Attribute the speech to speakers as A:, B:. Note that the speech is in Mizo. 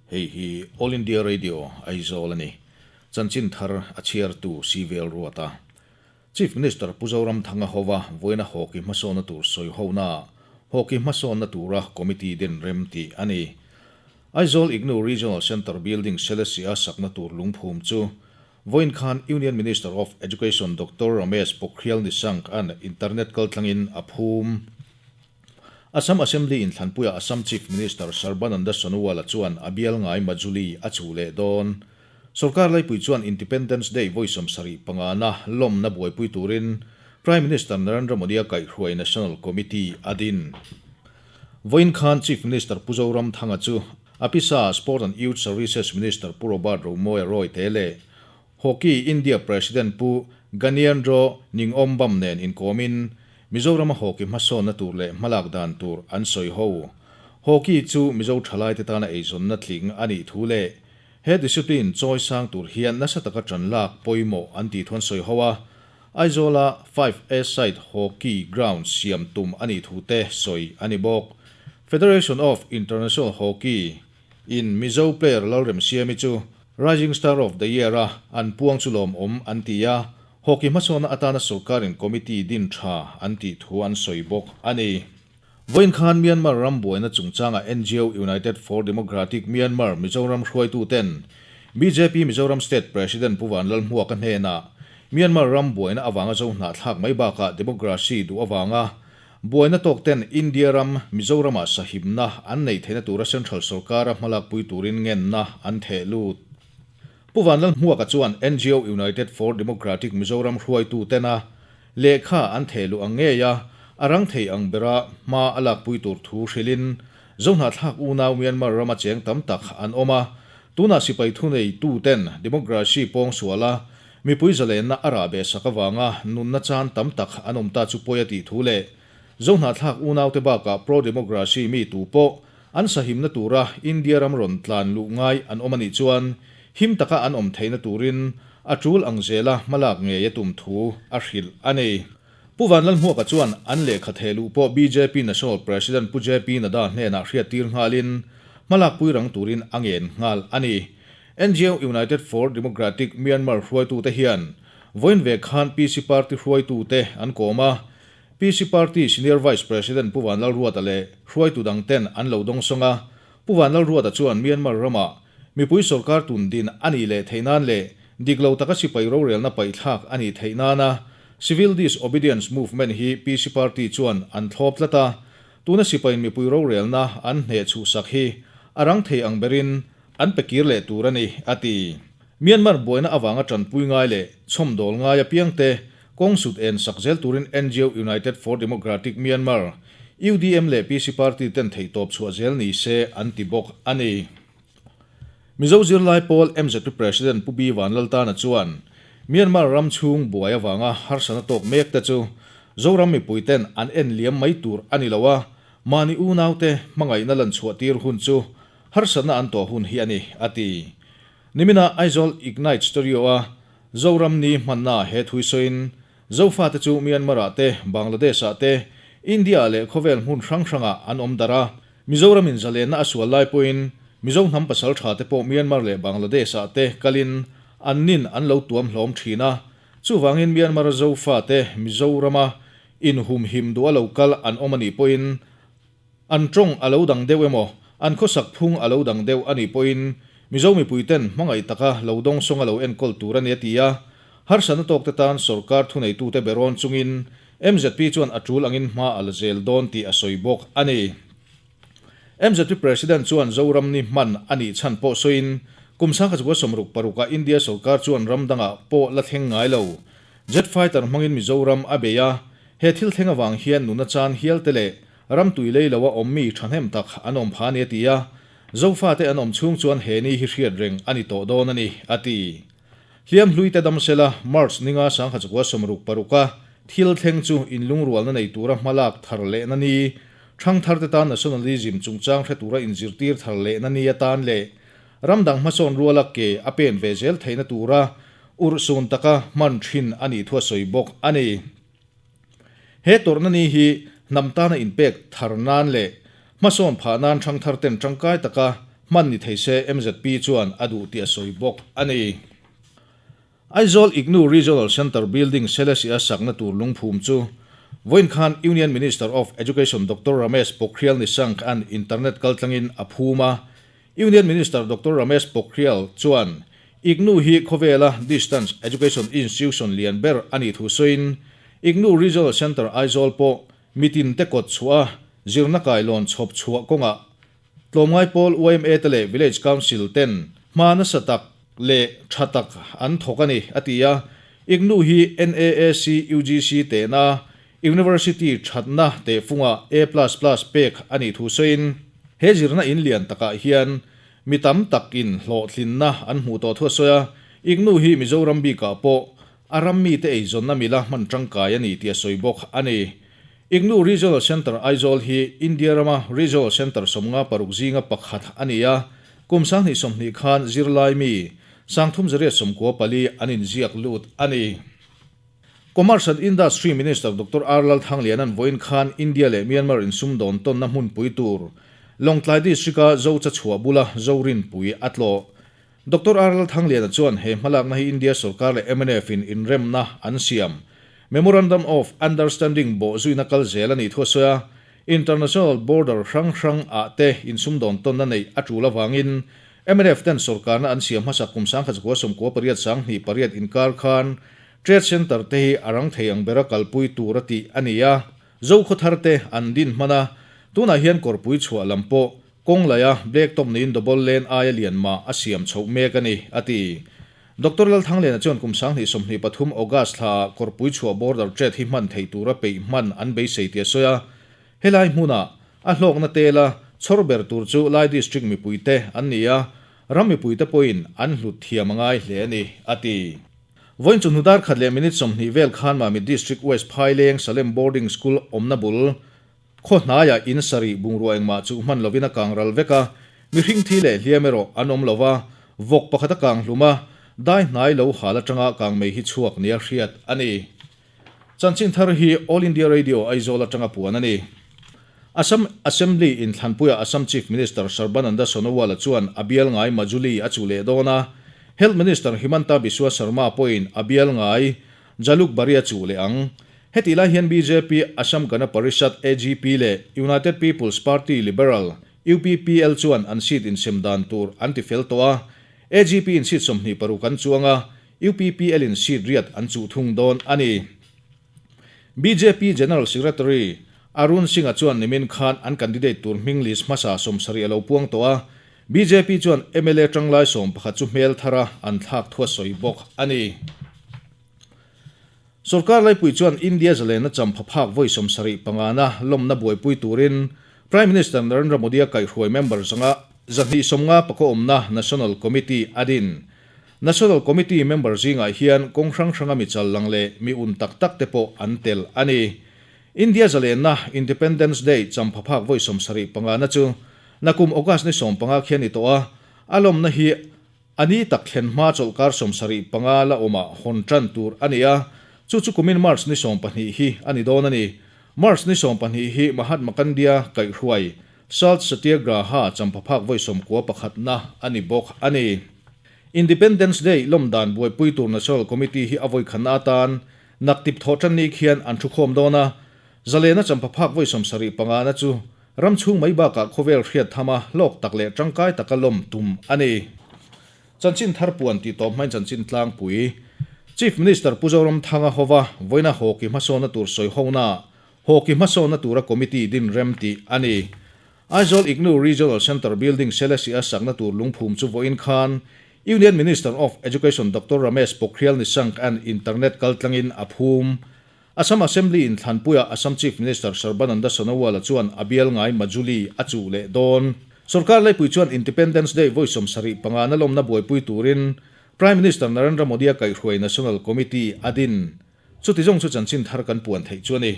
A: Hei hi All India Radio, Aizawl a ni. Chanchin thar a chhiartu Civil Ruata. Chief Minister Pu Zoramthanga hova vawiina hockey hmasawnna tur sawi hona Hockey hmasawnna tura committee den rem tih a ni. Aizawl IGNOU Regional Centre Building Selesih-a sakna tur lungphum chu vawiin khan Union Minister of Education Doctor Ramesh Pokhriyal Nishank-a'n internet kaltlangin a phum. Assam Assembly inthlanpuiah Assam Chief Minister Sarbananda Sonowal-a chuan a bial ngai Majuli a chuh leh dawn. Sorkar laipui chuan Independence Day vawi 75 na lawmna buaipui turin Prime Minister Narendra Modi-a kaihhruai National Committee a din. Vawiin khan Chief Minister Pu Zoramthanga chu a pisa Sport and Youth Services Minister Pu Robert Romawia Royte leh Hockey India President Pu Gyanendro Ningombam nen inkawmin Mizorama hockey hmasawnna tur leh hmalak dan tur an sawi ho. Hockey chu Mizo thalaite tana eizawnna tling a nih thu leh he discipline chawi sang tur hian nasa taka tan lak pawimawh an tih thu an sawi ho a. Aizawla 5-a-side hockey ground siam tum a nih thu te sawi a ni bawk. Federation of International Hockey in Mizo player Lalremsiami chu Rising Star of the Year a an puang chu lawmawm an ti a, hockey hmasawnna atana sorkarin committee din tha an tih thu an sawi bawk a ni. Vawiin khan Myanmar ram buaina chungchanga NGO United for Democratic Myanmar Mizoram hruaituten bjp Mizoram State President Pu Vanlalhmuaka hnenah Myanmar ram buaina avanga zo hnahthlak mai bakah democracy duh avanga Buaina tawk ten India ram Mizoramah sahimna an neih theihna tura Central sorkara hmalakpui turin ngenna an theh lut. Pu Vanlalhmuaka chuan NGO United for Democratic Mizoram hruaitu tena lehkha an theh luh ang ngei a, a rang thei ang bera hma a lakpui tur thu hrilhin Zohnahthlak unau Myanmar rama cheng tam tak an awm a, tunah sipai thuneitu ten democracy pawng suala Mipui zalenna a rah beh sak avanga nunna chan tam tak an awm ta chu pawi a tih thu leh Zohnahthlak unaute bakah pro-democracy mi tu pawh an sahimna tura India ram rawn tlan luh ngai an awm a nih chuan him taka an awm theihna turin a tul ang zela hmalak ngei a tum thu a hrilh a ni. Pu Vanlalhmuaka chuan an lehkha theh luh pawh bjp National President Pu JP Nadda hnenah hriattir nghalin hmalakpui rang turin a ngen nghal a ni. NGO United for Democratic Myanmar hruaitute hian vawiin ve khan PC Party hruaitute an kawm a, PC Party Senior Vice President Pu Vanlalruata leh hruaitu dangten an lo dawngsawng a. Pu Vanlalruata chuan Myanmar ramah mipui sorkar tun din a nih leh theih nan leh dik lo taka sipai rorelna paihthlak a nih theih nana Civil Disobedience Movement hi PC Party chuan an thlawp tlat a, tuna sipaiin mipui rorelna an hneh chhuhsak hi a rang thei ang berin An pe kir leh tur a ni, a ti. Myanmar buaina avanga tanpui ngai leh chhawmdawl ngai apiangte kawng sut en sak zel turin NGO United for Democratic Myanmar, UDM, leh PC Party ten theihtawp chhuah zel ni se an ti bawk a ni. Mizo zirlai pawl MZP President Pu B Vanlaltana chuan Myanmar ram chhung buai avanga harsatna tawk mek te chu Zoram mipui ten an en liam mai tur a ni lo a, mahni unaute hmangaihna lanchhuah tir hun chu Harsatna an tawh hun hi a ni, a ti. Nimina Aizawl Ignite Studio-a Zoram Ni hmanna he thui sawiin, Zofate chu Myanmar-ah te, Bangladesh-ah te, India-ah leh khawvel hmun hrang hrangah an awm darh a. Mizoramin zalenna a sual lai pawhin Mizo hnam pasal tha te pawh Myanmar leh Bangladesh-ah te kalin an nin an lo tuam hlawm thin a. Chuvangin Myanmar-a Zofate Mizorama inhumhim duh a lo kal an awm a nih pawhin An tawng a lo dang deuh emaw, an khawsak phung a lo dang deuh a nih pawhin Mizo mipuiten hmangaih taka lo dawngsawng a lo enkawl tur a ni a ti a. Harsatna tawkte tan sorkar thuneitute be rawn chungin MZP chuan a tul angin hma a la zel dawn tih a sawi bawk a ni. MZP President chuan Zoram ni hman a nih chhan pawh sawiin kum 1966 ah India sorkar chuan ram dangah pawh la thleng ngai lo Jet fighter hmangin Mizoram a bei a, he thil thleng avang hian nuna chan hial te leh Ram tui lei loa awm mi thahnem tak an awm pha a ni a ti a, Zofate an awm chhung chuan he ni hi hriat reng a ni tawh dawn a ni, a ti. Hliam hlui te dam sela, March ninga 1966 a thil thleng chu inlungrualna nei tura hmalak thar lehna ni, thangthar te tan nationalism chungchang hre tura inzirtir thar lehna ni atan leh ram dang hmasawn ruala ke a pen ve zel theihna tura urhsun taka hman thin a nih thu a sawi bawk a ni. He tawrhna ni hi hnam tana inpek thar nan leh hmasawn phah nan thangthar ten tangkai taka hman ni thei se mzp chuan a duh tih a sawi bawk a ni. Aizawl IGNOU Regional Centre Building Selesih-a sakna tur lungphum chu vawiin khan Union Minister of Education Doctor Ramesh Pokhriyal Nishank-a'n internet kaltlangin a phum a. Union Minister Doctor Ramesh Pokhriyal chuan IGNOU hi khawvela distance education institution lian ber a nih thu sawiin IGNOU Regional Centre Aizawl pawh mitin te kawt chhuah a zirna kailawn chhawp chhuah kawngah Tlawmngai pawl yma te leh Village Council ten hma nasa tak leh tha tak an thawk a ni, a ti a. IGNOU hi NAAC UGC tehna University thatna tehfungah A plus plus pek a nih thu sawiin, he zirna in lian takah hian mi tam takin hlawhtlinna an hmuh tawh thu a sawi a. IGNOU hi Mizoram bikah pawh a ram mite eizawnna mila hman tangkai a ni tih a sawi bawk a ni. IGNOU Regional Centre Aizawl hi India rama Regional Centre 56 zinga pakhat a ni a, kum 2020 khan zirlai mi 3894 an inziak lut a ni. Commerce and Industry Minister Doctor R Lalthangliana'n vawiin khan India leh Myanmar insumdawn tawnna hmunpui tur Lawngtlai District-a Zocha chhuah bula Zorinpui a tlawh. Doctor R Lalthangliana chuan he hmalakna hi India sorkar leh mnf in inremna an siam Memorandum of Understanding bawh zuina kal zel a nih thu a sawi a, International border hrang hrang ah te insumdawn tawnna neih a tul avangin mnf ten sorkarna an siam hmasak kum 1998 28 inkar khan Trade Centre te hi a rang thei ang bera kalpui tur a tih a ni a, Zokhawthar te an din hman a, tunah hian kawrpui chhuah lam pawh Kawng laia Black Top niin Double Lane aia lian mah a siam chhoh mek a ni, a ti. Doctor Lalthangliana chuan kum 2023 August thlaah Kawrpui chhuah border trade hi hman theih tura peih hman an beisei tih a sawi a. Helai hmuna a hlawkna tela chhawr ber tur chu Lai District mipuite an ni a, ram mipuite pawhin an hlut thiam a ngai hle a ni, a ti. Vawiin chu hnudar khat leh minute 20 vel khan Mamit District West Phaileng Salem Boarding School awmna bul Khaw hnaiah in sarih bungrua engmah chu hman lovin a kang ral vek a, mihring thi leh hliam erawh an awm lo va, vawk pakhat a kang hlum a, dai hnai lo hal atanga kang mei hi chhuak nia hriat a ni. Chanchin thar hi All India Radio Aizawl atanga puan a ni. Assam Assembly inthlanpuiah Assam Chief Minister Sarbananda Sonowal-a chuan a bial ngai Majuli a chuh leh dawn a, Health Minister Himanta Biswa Sarma pawhin a bial ngai Jalukbari a chuh leh ang. Hetih lai hian bjp, Assam Gana Parishad, AGP, leh United People's Party Liberal, UPPL, chuan an seat insem dan tur an ti fel tawh a. AGP in seat 26 an chuang a, UPPL in seat riat an chuh thung dawn a ni. Bjp General Secretary Arun Singh-a chuan nimin khan an candidate tur hming list hmasa 70 a lo puang tawh a. Bjp chuan mla tanglai 11 chu hmel thara an thlak thu a sawi bawk a ni. Sorkar laipui chuan India zalena champha phak vawi 75 na lawmna buaipui turin Prime Minister Narendra Modi-a kaihhruai member zanga 250 awmna National Committee a din. National Committee member zingah hian kawng hrang hranga mi chal lang leh mi un tak tak te pawh an tel a ni. India zalena Independence Day champha phak vawi 75 na chu nakum August ni 15 khian ni tawh a, a lawmna hi A ni tak thlen hma chawlhkar 75 la awmah hawn tan tur a ni a, chu chu kumin March ni 20 hi a ni dawn a ni. March ni 20 hi Mahatma Gandhi-a kaihhruai Salt Satyagraha champhaphak vawi 91 na a ni bawk a ni. Independence Day lawm dan buaipui tur National Committee hi a vawi khatna atan naktip thawh tan ni khian an thukhawm dawn a, zalena champhaphak vawi 75 na chu Ram chhung mai bakah khawvel hriat thama hlawk tak leh tangkai taka lawm tum a ni. Chanchin thar puan tih tawp hmain chanchin tlangpui Chief Minister Pu Zoramthanga hova vawiina hockey hmasawnna tur sawi hona hockey hmasawnna tura committee din rem tih a ni. Aizawl IGNOU Regional Centre Building Selesih a sakna tur lungphum chu vawiin khan Union Minister of Education Doctor Ramesh Pokhriyal Nishank an internet kaltlangin a phum. Assam Assembly inthlanpuiah Assam Chief Minister Sarbananda Sonowal-a chuan a bial ngai Majuli a chuh leh dawn. Sorkar laipui chuan Independence Day vawi 75 na lawmna buaipui turin Prime Minister Narendra Modi-a kaihhruai National Committee a din. Chuti zawng chu chanchin thar kan puan theih chu a ni.